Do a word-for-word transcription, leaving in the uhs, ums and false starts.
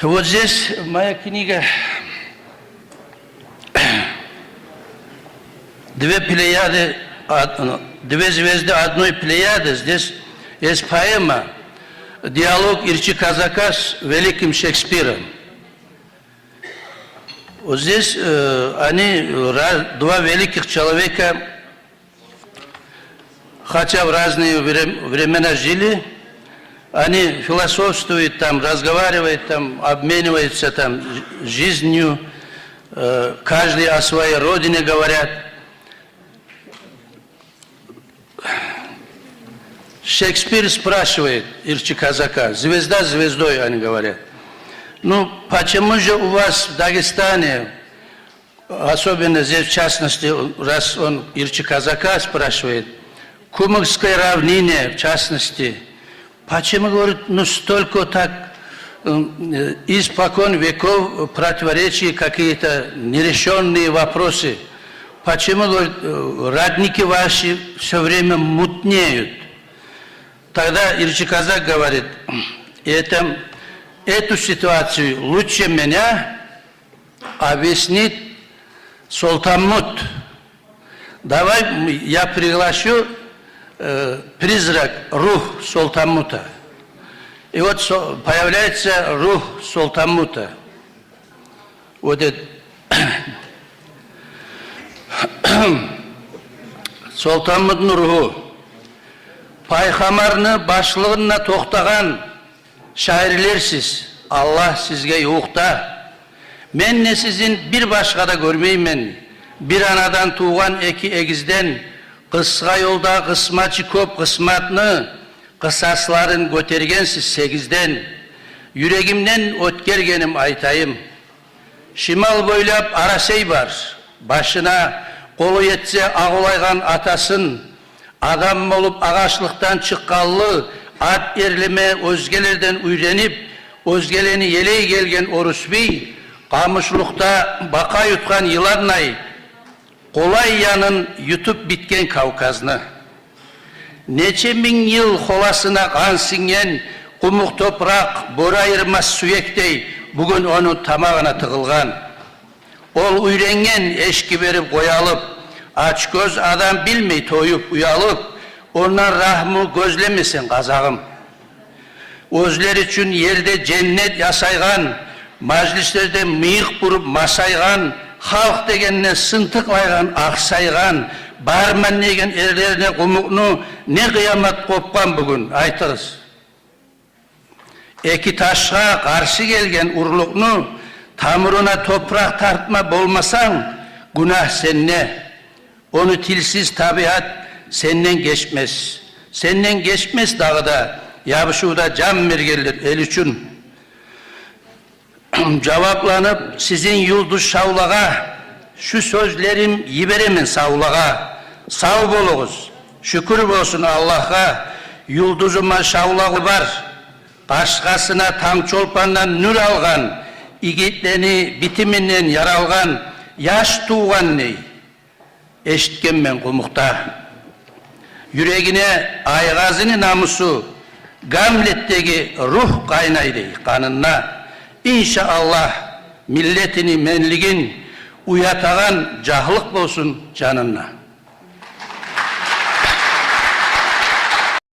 Вот здесь моя книга «Две плеяды, од-, ну, две звезды одной плеяды». Здесь есть поэма, диалог Ирчи Казака с великим Шекспиром. Вот здесь, э, они, ра-, два великих человека, хотя в разные вре-, времена жили, они философствуют там, разговаривают там, обмениваются там ж-, жизнью, э, каждый о своей родине говорят. Шекспир спрашивает Ирчи Казака, звезда звездой, они говорят: «Ну, почему же у вас в Дагестане, особенно здесь, в частности, раз он Ирчи Казака спрашивает, Кумыкской равнине, в частности, почему, говорит, ну, столько так, м, э, испокон веков противоречий, какие-то нерешённые вопросы? Почему, говорит, э, родники ваши всё время мутнеют?» Тогда Ирчи Казак говорит: «Это, эту ситуацию лучше меня объяснит Солтанмут. Давай, м, я приглашу, э, призрак, рух Солтанмута». И вот со-, появляется рух Солтанмута. Вот это. Солтанмутну ругьу. Пайхаммарны башлыгъында токътагъан шаирлерсиз, Аллагь сизге ювукъда. Мен де сизин бир башгъа да гёрмеймен. Бир анадан тувгъан эки эгизден, къысгъа ёлда къысмачы кёп къысматны къысасларын гётергенсиз сегизден. Юрегимден оьтгергеним айтайым. Шимал бойлап Арасей бар. Башына къолу етсе агъулайгъан атасын, адам болуп агъачлыкъдан чыкъгъанлы, ат эрлеме оьзгелерден уьйренип, оьзгелени елей гелген орус бий, къамушлукъда бакъа ютгъан йыландай, къолай янын ютуп битген Кавказны. Нече минг йыл холасына къан синген къумукъ топуракъ, бёрю айырмас сюекдей, бугюн ону тамагъына тыгъылгъан. Ол уьйренген эшги берип къоялып, ачгёз адам билмей тоюп, уялып, ондан рагьму гёзлеме сен, къазагъым. Оьзлери учун ерде женнет ясайгъан, мажлислерде мыйыкъ буруп масайгъан, халкъ дегенде сынтыкълайгъан, акъсайгъан, барман деген эрлерине къумукъну не къыямат къопгъан бугюн, айтыгъыз. Эки ташгъа къаршы гелген урлукъну тамурундан топуракъ тартма болмасанг, гюнагь сенде. Ону тилсиз табиат сенден гечмес. Сенден гечмес дагъы да, ябушувда жан бергенлер эл учун. Жавапланып сизин юлдуз шавлагъа, шу сёзлерим йиберемен савлагъа. Сав болугъуз, шюкюр болсун Аллагьгъа, юлдузума шавлагъы бар. Къашгъасына Тангчолпандан нюр алгъан, игитлени битиминден яралгъан яш тувгъан дей эшитгенмен къумукъда. Юрегине Айгъазини намусу, Гамлетдеги ругь къайнай дей къанында. Иншааллагь, миллетини менлигин уятагъан жагьлыкъ болсун жанында.